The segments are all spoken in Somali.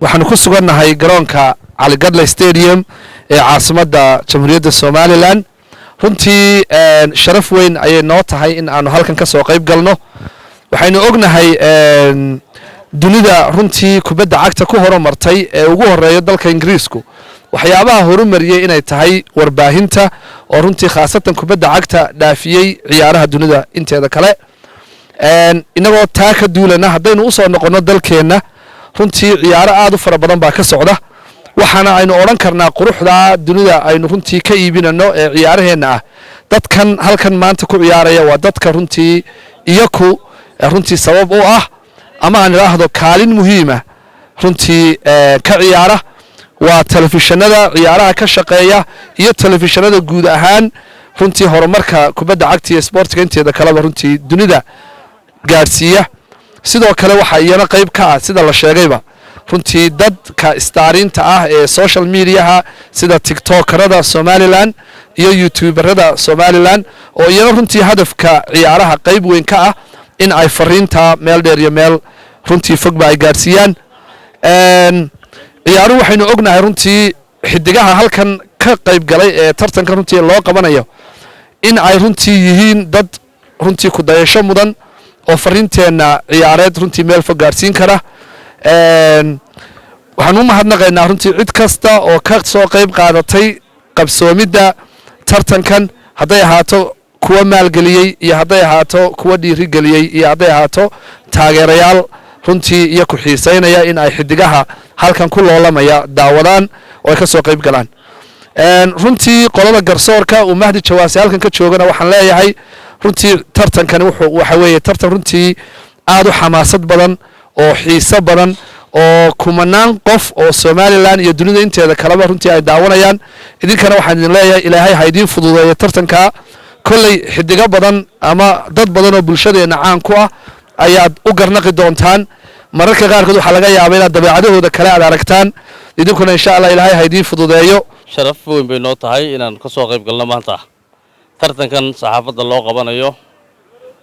Waxaanu ku sugannahay garoonka Caligadle Stadium ee caasimadda Jamhuuriyadda Somaliland. Runtii sharaf weyn ayay noo tahay in aanu halkan ka soo qayb galno. Waxaynu ognahay dunida runtii kubadda cagta ku horumartay ee ugu horeeya dalka Ingiriisku, waxyaabaha horumariyey inay tahay warbaahinta, oo runtii khaasatan kubadda cagta dhaafiyey ciyaaraha dunida inteeda kale. Inagoo taa ka duulana, haddaynu usoo noqonno dalkeenna, runtii ciyaaro aad u fara badan baa ka socda. Waxaana aynu odhan karnaa quruxdaa dunida aynu runtii ka iibinano ee ciyaaraheenna ah, dadkan halkan maanta ku ciyaaraya waa dadka runtii iyaku runtii sabab u ah, ama aan idhaahdo kaalin muhiima runtii ka ciyaara, waa telefishinada ciyaaraha ka shaqeeya iyo telefishinada guud ahaan runtii horumarka kubadda cagta iyo sboortiga inteeda kaleba runtii dunida gaadhsiiya. Sidoo kale waxaa iyana qayb ka ah, sida la sheegayba, runtii dadka istaariinta ah ee social mediaha, sida tiktokerada Somaliland iyo youtuberada Somaliland, oo iyana runtii hadafka ciyaaraha qayb weyn ka ah in ay fariinta meel dheer iyo meel runtii fogba ay gaadhsiiyaan ciyaaruhu. Waxaynu ognahay runtii xidigaha halkan ka qayb galay ee tartanka runtii loo qabanayo in ay runtii yihiin dad runtii ku dayasho mudan oo fariinteenna ciyaareed runtii meel fog gaadhsiin kara. Waxaan u mahadnaqaynaa runtii cid kasta oo ka soo qayb qaadatay qabsoomidda tartankan, hadday ahaato kuwa maalgeliyey iyo hadday ahaato kuwa dhiirigeliyey iyo hadday ahaato taageerayaal runtii iyo ku xiisaynaya in ay xidigaha halkan ku loolamaya daawadaan oo ay ka soo qayb galaan. Runtii qolada garsoorka uu Mahdi Jawaasi halkan ka joogana waxaan leeyahay runtii tartankani wuxuu waxa weeye tartan runtii aad u xamaasad badan oo xiiso badan oo kumanaan qof oo Somaliland iyo dunida inteeda kaleba runtii ay daawanayaan. Idinkana waxaan idin leeyahay Ilaahay ha idiin fududeeyo tartanka. Kolley xidigo badan ama dad badan oo bulshadeenna caan ku ah ayaad u garnaqi doontaan. Mararka qaarkood waxaa laga yaabaa inaad dabeecadahooda kale aad aragtaan. Idinkuna insha Allah Ilaahay ha idiin fududeeyo. Sharaf weyn bay noo tahay inaan ka soo qayb galno maanta tartankan saxaafadda loo qabanayo,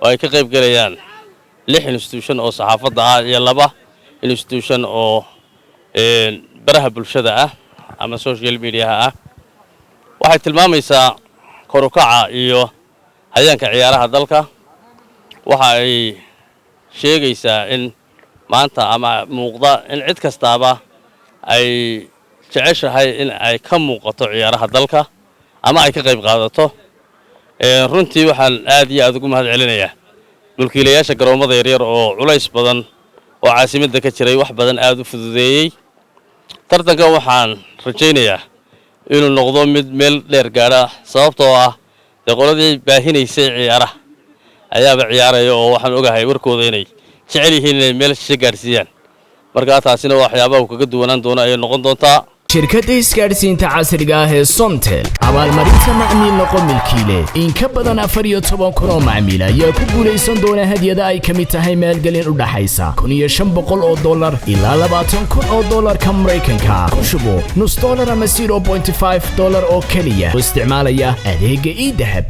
oo ay ka qayb galayaan lix institution oo saxaafadda ah iyo laba institution oo baraha bulshada ah ama social mediaha ah. Waxay tilmaamaysaa kor u kaca iyo hayaanka ciyaaraha dalka. Waxa ay sheegaysaa in maanta ama muuqda in cid kastaaba ay jeceshahay in ay ka muuqato ciyaaraha dalka ama ay ka qayb qaadato. Runtii waxaan aad iyo aad ugu mahad celinayaa mulkiilayaasha garoommada yaryar oo culays badan oo caasimadda ka jiray wax badan aad u fududeeyey. Tartankan waxaan rajaynayaa inuu noqdo mid meel dheer gaadha, sababtoo ah dee qoladii baahinaysay ciyaaraha ayaaba ciyaaraya, oo waxaan ogahay warkooda inay jecel yihiin inay meel shishe gaadhsiiyaan. Markaa taasina waa waxyaabaha uu kaga duwanaan doono ayay noqon doontaa. Shirkadda isgaadhsiinta casriga ah ee Somtel, abaalmarinta macmiil noqo milkiile. In ka badan 14,000 oo macmiil ayaa ku guulaysan doona hadyada ay ka mid tahay maalgelin u dhaxaysa $1,500 ilaa 20,000 oo dollarka Maraykanka. Ku shubo nus dollar ama $0.5 oo keliya oo isticmaalaya adeegga eDahab.